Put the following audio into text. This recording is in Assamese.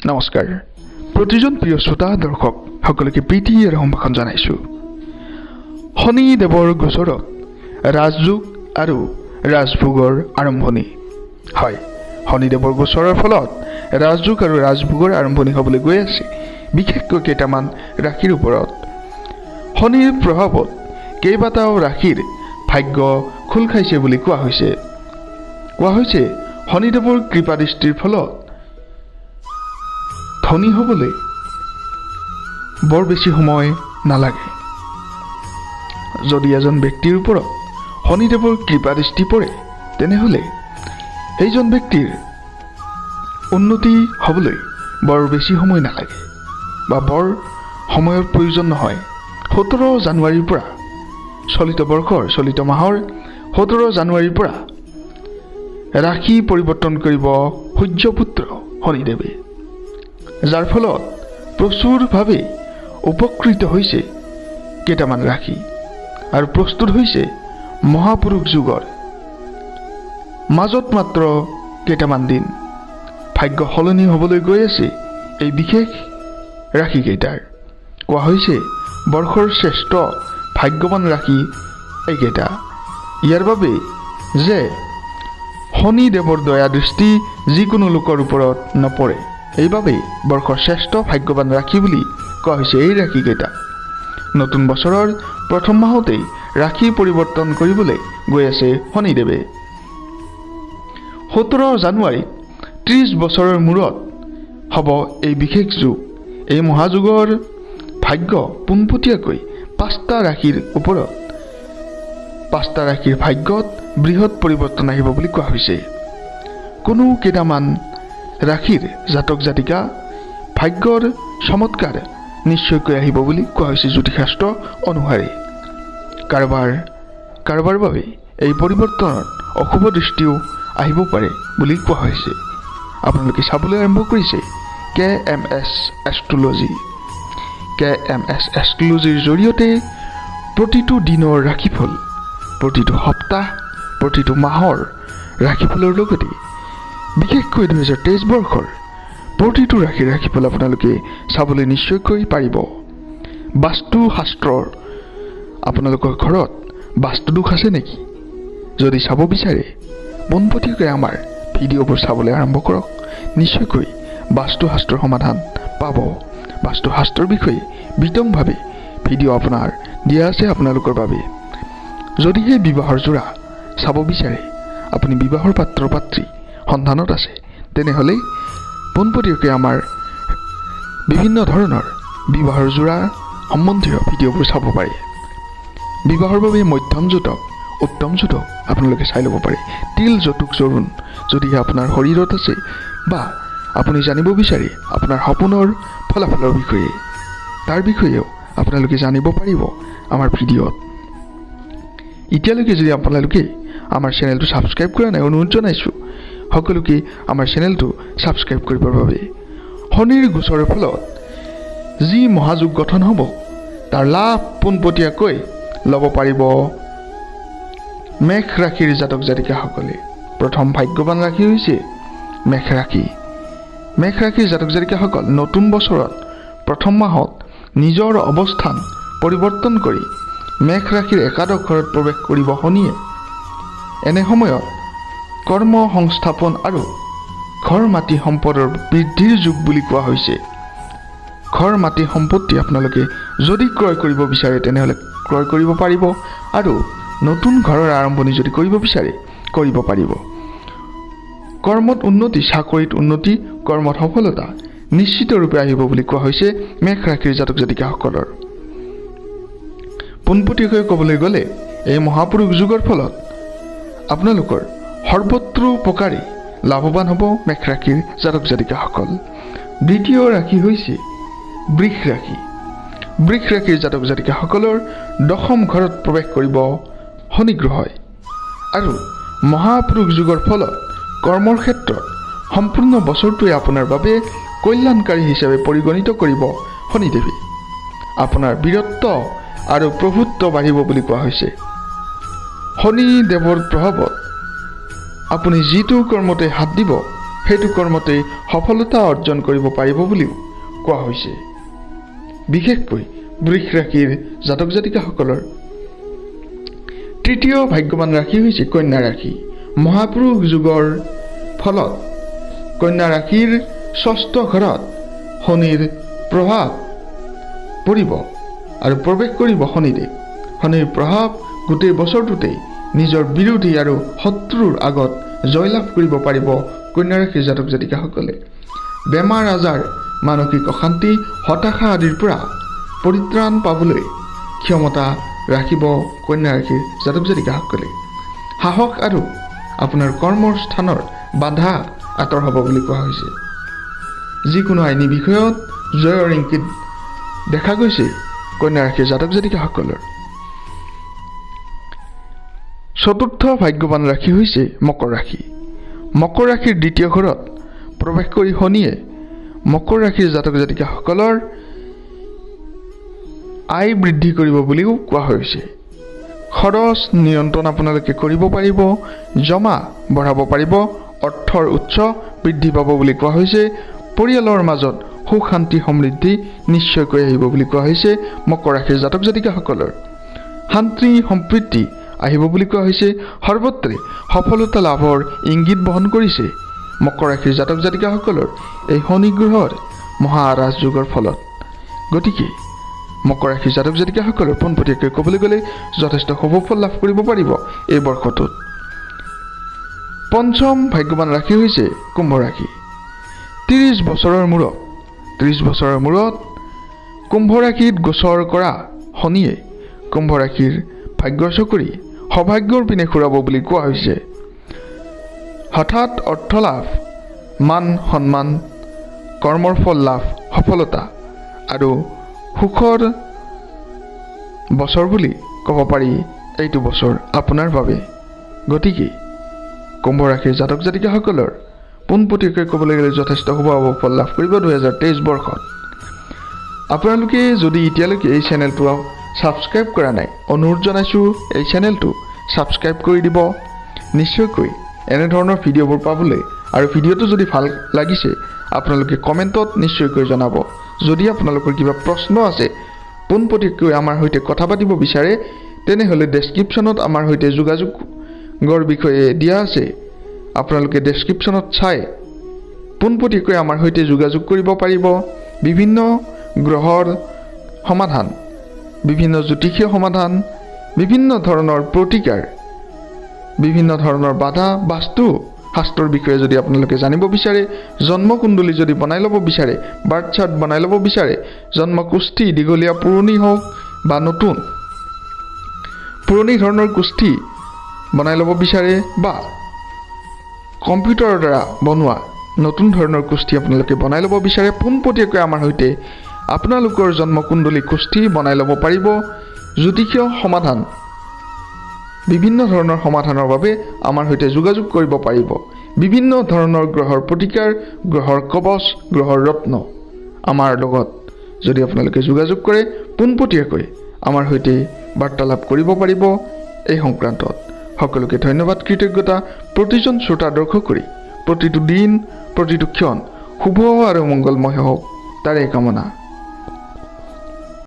নমস্কাৰ প্ৰতিজন প্ৰিয় শ্ৰোতা দৰ্শক সকলোকে প্ৰীতি আৰু সম্ভাষণ জনাইছোঁ। শনিদেৱৰ গোচৰত ৰাজযোগ আৰু ৰাজভোগৰ আৰম্ভণি হয়। শনিদেৱৰ গোচৰৰ ফলত ৰাজযোগ আৰু ৰাজভোগৰ আৰম্ভণি হ'বলৈ গৈ আছে, বিশেষকৈ কেইটামান ৰাশিৰ ওপৰত। শনিৰ প্ৰভাৱত কেইবাটাও ৰাশিৰ ভাগ্য খোল খাইছে বুলি কোৱা হৈছে। কোৱা হৈছে, শনিদেৱৰ কৃপা দৃষ্টিৰ ফলত ধনী হ'বলৈ বৰ বেছি সময় নালাগে। যদি এজন ব্যক্তিৰ ওপৰত শনিদেৱৰ কৃপা দৃষ্টি পৰে, তেনেহ'লে সেইজন ব্যক্তিৰ উন্নতি হ'বলৈ বৰ বেছি সময় নালাগে বা বৰ সময়ৰ প্ৰয়োজন নহয়। 17 জানুৱাৰীৰ পৰা, চলিত বৰ্ষৰ চলিত মাহৰ 17 জানুৱাৰীৰ পৰা ৰাশি পৰিৱৰ্তন কৰিব সূৰ্যপুত্ৰ শনিদেৱে, যাৰ ফলত প্ৰচুৰভাৱে উপকৃত হৈছে কেইটামান ৰাশি আৰু প্ৰস্তুত হৈছে মহাপুৰুষ যুগৰ। মাজত মাত্ৰ কেইটামান দিন ভাগ্য সলনি হ'বলৈ গৈ আছে এই বিশেষ ৰাশিকেইটাৰ। কোৱা হৈছে, বৰ্ষৰ শ্ৰেষ্ঠ ভাগ্যৱান ৰাশি এইকেইটা। ইয়াৰ বাবে যে শনিদেৱৰ দয়া দৃষ্টি যিকোনো লোকৰ ওপৰত নপৰে, এইবাবেই বৰ্ষৰ শ্ৰেষ্ঠ ভাগ্যৱান ৰাশি বুলি কোৱা হৈছে এই ৰাশিকেইটা। নতুন বছৰৰ প্ৰথম মাহতেই ৰাশি পৰিৱৰ্তন কৰিবলৈ গৈ আছে শনিদেৱে। 17 জানুৱাৰীত 30 বছৰৰ মূৰত হ'ব এই বিশেষ যুগ। এই মহাযুগৰ ভাগ্য পোনপটীয়াকৈ পাঁচটা ৰাশিৰ ওপৰত, পাঁচটা ৰাশিৰ ভাগ্যত বৃহৎ পৰিৱৰ্তন আহিব বুলি কোৱা হৈছে। কোনো কেইটামান ৰাশিৰ জাতক জাতিকা ভাগ্যৰ চমৎকাৰ নিশ্চয়কৈ আহিব বুলি কোৱা হৈছে জ্যোতিষশাস্ত্ৰ অনুসাৰে। কাৰোবাৰ কাৰোবাৰ বাবে এই পৰিৱৰ্তনত অশুভ দৃষ্টিও আহিব পাৰে বুলি কোৱা হৈছে। আপোনালোকে চাবলৈ আৰম্ভ কৰিছে K M S astrology. K M S এষ্ট্ৰলজিৰ জৰিয়তে প্ৰতিটো দিনৰ ৰাশিফল, প্ৰতিটো সপ্তাহ, প্ৰতিটো মাহৰ ৰাশিফলৰ লগতে বিশেষকৈ 2023 বৰ্ষৰ প্ৰতিটো ৰাশিৰ ৰাশিফল আপোনালোকে চাবলৈ নিশ্চয়কৈ পাৰিব। বাস্তুশাস্ত্ৰৰ, আপোনালোকৰ ঘৰত বাস্তু দোষ আছে নেকি যদি চাব বিচাৰে, পোনপটীয়াকৈ আমাৰ ভিডিঅ'বোৰ চাবলৈ আৰম্ভ কৰক। নিশ্চয়কৈ বাস্তুশাস্ত্ৰৰ সমাধান পাব। বাস্তুশাস্ত্ৰৰ বিষয়ে বিতংভাৱে ভিডিঅ' আপোনাৰ দিয়া আছে আপোনালোকৰ বাবে। যদিহে বিবাহৰ যোৰা চাব বিচাৰে, আপুনি বিবাহৰ পাত্ৰ পাত্ৰী সন্ধানত আছে, তেনেহ'লে পোনপটীয়াকৈ আমাৰ বিভিন্ন ধৰণৰ বিবাহৰ যোৰা সম্বন্ধীয় ভিডিঅ'বোৰ চাব পাৰে। বিবাহৰ বাবে মধ্যম জোতক, উত্তম জোতক আপোনালোকে চাই ল'ব পাৰে। তিল, যৌতুক, জোৰোণ যদিহে আপোনাৰ শৰীৰত আছে বা আপুনি জানিব বিচাৰে আপোনাৰ সপোনৰ ফলাফলৰ বিষয়ে, তাৰ বিষয়েও আপোনালোকে জানিব পাৰিব আমাৰ ভিডিঅ'ত। এতিয়ালৈকে যদি আপোনালোকে আমাৰ চেনেলটো ছাবস্ক্ৰাইব কৰা নাই, অনুৰোধ জনাইছোঁ সকলোকে আমাৰ চেনেলটো ছাবস্ক্ৰাইব কৰিবৰ বাবে। শনিৰ গোচৰৰ ফলত যি মহাযোগ গঠন হ'ব, তাৰ লাভ পোনপটীয়াকৈ ল'ব পাৰিব মেষ ৰাশিৰ জাতক জাতিকাসকলে। প্ৰথম ভাগ্যৱান ৰাশি হৈছে মেষ ৰাশি। মেষ ৰাশিৰ জাতক জাতিকাসকল নতুন বছৰত প্ৰথম মাহত নিজৰ অৱস্থান পৰিৱৰ্তন কৰি মেষ ৰাশিৰ একাদশ ঘৰত প্ৰৱেশ কৰিব শনিয়ে। এনে সময়ত কৰ্ম সংস্থাপন আৰু ঘৰ মাটি সম্পদৰ বৃদ্ধিৰ যুগ বুলি কোৱা হৈছে। ঘৰ মাটি সম্পত্তি আপোনালোকে যদি ক্ৰয় কৰিব বিচাৰে, তেনেহ'লে ক্ৰয় কৰিব পাৰিব আৰু নতুন ঘৰৰ আৰম্ভণি যদি কৰিব বিচাৰে, কৰিব পাৰিব। কৰ্মত উন্নতি, চাকৰিত উন্নতি, কৰ্মত সফলতা নিশ্চিত ৰূপে আহিব বুলি কোৱা হৈছে মেষ ৰাশিৰ জাতক জাতিকাসকলৰ। পোনপটীয়াকৈ ক'বলৈ গ'লে এই মহাপুৰুষ যুগৰ ফলত আপোনালোকৰ সৰ্বত্ৰ প্ৰকাৰে লাভৱান হ'ব মেষ ৰাশিৰ জাতক জাতিকাসকল। দ্বিতীয় ৰাশি হৈছে বৃষ ৰাশি। বৃষ ৰাশিৰ জাতক জাতিকাসকলৰ দশম ঘৰত প্ৰৱেশ কৰিব শনিগ্ৰহই আৰু মহাপুৰুষ যুগৰ ফলত কৰ্মৰ ক্ষেত্ৰত সম্পূৰ্ণ বছৰটোৱে আপোনাৰ বাবে কল্যাণকাৰী হিচাপে পৰিগণিত কৰিব শনিদেৱে। আপোনাৰ বীৰত্ব আৰু প্ৰভুত্ব বাঢ়িব বুলি কোৱা হৈছে। শনিদেৱৰ প্ৰভাৱত আপুনি যিটো কৰ্মতে হাত দিব, সেইটো কৰ্মতেই সফলতা অৰ্জন কৰিব পাৰিব বুলিও কোৱা হৈছে, বিশেষকৈ বৃষ ৰাশিৰ জাতক জাতিকাসকলৰ। তৃতীয় ভাগ্যৱান ৰাশি হৈছে কন্যা ৰাশি। মহাপুৰুষ যুগৰ ফলত কন্যা ৰাশিৰ ষষ্ঠ ঘৰত শনিৰ প্ৰভাৱ পৰিব আৰু প্ৰৱেশ কৰিব শনিদেৱ। শনিৰ প্ৰভাৱ গোটেই বছৰটোতেই নিজৰ বিৰোধী আৰু শত্ৰুৰ আগত জয়লাভ কৰিব পাৰিব কন্যা ৰাশিৰ জাতক জাতিকাসকলে। বেমাৰ আজাৰ, মানসিক অশান্তি, হতাশা আদিৰ পৰা পৰিত্ৰাণ পাবলৈ ক্ষমতা ৰাখিব কন্যা ৰাশিৰ জাতক জাতিকাসকলে। সাহস আৰু আপোনাৰ কৰ্মৰ স্থানৰ বাধা আঁতৰ হ'ব বুলি কোৱা হৈছে। যিকোনো আইনী বিষয়ত জয়ৰ ইংগিত দেখা গৈছে কন্যা ৰাশিৰ জাতক জাতিকাসকলৰ। চতুৰ্থ ভাগ্যৱান ৰাশি হৈছে মকৰ ৰাশি। মকৰ ৰাশিৰ দ্বিতীয় ঘৰত প্ৰৱেশ কৰি শনিয়ে মকৰ ৰাশিৰ জাতক জাতিকাসকলৰ আয় বৃদ্ধি কৰিব বুলিও কোৱা হৈছে। খৰচ নিয়ন্ত্ৰণ আপোনালোকে কৰিব পাৰিব, জমা বঢ়াব পাৰিব, অৰ্থৰ উৎস বৃদ্ধি পাব বুলি কোৱা হৈছে। পৰিয়ালৰ মাজত সুখ শান্তি সমৃদ্ধি নিশ্চয়কৈ আহিব বুলি কোৱা হৈছে। মকৰ ৰাশিৰ জাতক জাতিকাসকলৰ শান্তি সম্প্ৰীতি আহিব বুলি কোৱা হৈছে। সৰ্বত্ৰে সফলতা লাভৰ ইংগিত বহন কৰিছে মকৰ ৰাশিৰ জাতক জাতিকাসকলৰ এই শনি গ্ৰহৰ মহাৰাজযোগৰ ফলত। গতিকে মকৰ ৰাশিৰ জাতক জাতিকাসকলৰ পোনপটীয়াকৈ ক'বলৈ গ'লে যথেষ্ট শুভ ফল লাভ কৰিব পাৰিব এই বৰ্ষটোত। পঞ্চম ভাগ্যৱান ৰাশি হৈছে কুম্ভ ৰাশি। 30 বছৰৰ মূৰত কুম্ভ ৰাশিত গোচৰ কৰা শনিয়ে কুম্ভ ৰাশিৰ ভাগ্যৰ চকৰি সৌভাগ্যৰ পিনে ঘূৰাব বুলি কোৱা হৈছে। হঠাৎ অৰ্থলাভ, মান সন্মান, কৰ্মৰ ফল লাভ, সফলতা আৰু সুখৰ বছৰ বুলি ক'ব পাৰি এইটো বছৰ আপোনাৰ বাবে। গতিকে কুম্ভ ৰাশিৰ জাতক জাতিকাসকলৰ পোনপটীয়াকৈ ক'বলৈ গ'লে যথেষ্ট শুভ ফল লাভ কৰিব 2023 বৰ্ষত। আপোনালোকে যদি এতিয়ালৈকে এই চেনেলটো ছাবস্ক্ৰাইব কৰা নাই, অনুৰোধ জনাইছোঁ এই চেনেলটো ছাবস্ক্ৰাইব কৰি দিব নিশ্চয়কৈ এনেধৰণৰ ভিডিঅ'বোৰ পাবলৈ। আৰু ভিডিঅ'টো যদি ভাল লাগিছে আপোনালোকে কমেণ্টত নিশ্চয়কৈ জনাব। যদি আপোনালোকৰ কিবা প্ৰশ্ন আছে, পোনপটীয়াকৈ আমাৰ সৈতে কথা পাতিব বিচাৰে, তেনেহ'লে ডেছক্ৰিপশ্যনত আমাৰ সৈতে যোগাযোগৰ বিষয়ে দিয়া আছে। আপোনালোকে ডেছক্ৰিপশ্যনত চাই পোনপটীয়াকৈ আমাৰ সৈতে যোগাযোগ কৰিব পাৰিব। বিভিন্ন গ্ৰহৰ সমাধান, বিভিন্ন জ্যোতিষীয় সমাধান, বিভিন্ন ধৰণৰ প্ৰতিকাৰ, বিভিন্ন ধৰণৰ বাধা, বাস্তু শাস্ত্ৰৰ বিষয়ে যদি আপোনালোকে জানিব বিচাৰে, জন্মকুণ্ডলী যদি বনাই ল'ব বিচাৰে, বাৰ্থ চাৰ্ট বনাই ল'ব বিচাৰে, জন্মকুষ্ঠী দীঘলীয়া পুৰণি হওক বা নতুন পুৰণি ধৰণৰ কুষ্ঠী বনাই ল'ব বিচাৰে বা কম্পিউটাৰৰ দ্বাৰা বনোৱা নতুন ধৰণৰ কুষ্ঠী আপোনালোকে বনাই ল'ব বিচাৰে, পোনপটীয়াকৈ আমাৰ সৈতে আপোনালোকৰ জন্মকুণ্ডলী কুষ্ঠী বনাই ল'ব পাৰিব। জ্যোতিষীয় সমাধান, বিভিন্ন ধৰণৰ সমাধানৰ বাবে আমাৰ সৈতে যোগাযোগ কৰিব পাৰিব। বিভিন্ন ধৰণৰ গ্ৰহৰ প্ৰতিকাৰ, গ্ৰহৰ কবচ, গ্ৰহৰ ৰত্ন আমাৰ লগত যদি আপোনালোকে যোগাযোগ কৰে, পোনপটীয়াকৈ আমাৰ সৈতে বাৰ্তালাপ কৰিব পাৰিব এই সংক্ৰান্তত। সকলোকে ধন্যবাদ, কৃতজ্ঞতা। প্ৰতিজন শ্ৰোতা দৰ্শক কৰি প্ৰতিটো দিন, প্ৰতিটো ক্ষণ শুভ আৰু মংগলময় হওক তাৰে কামনা।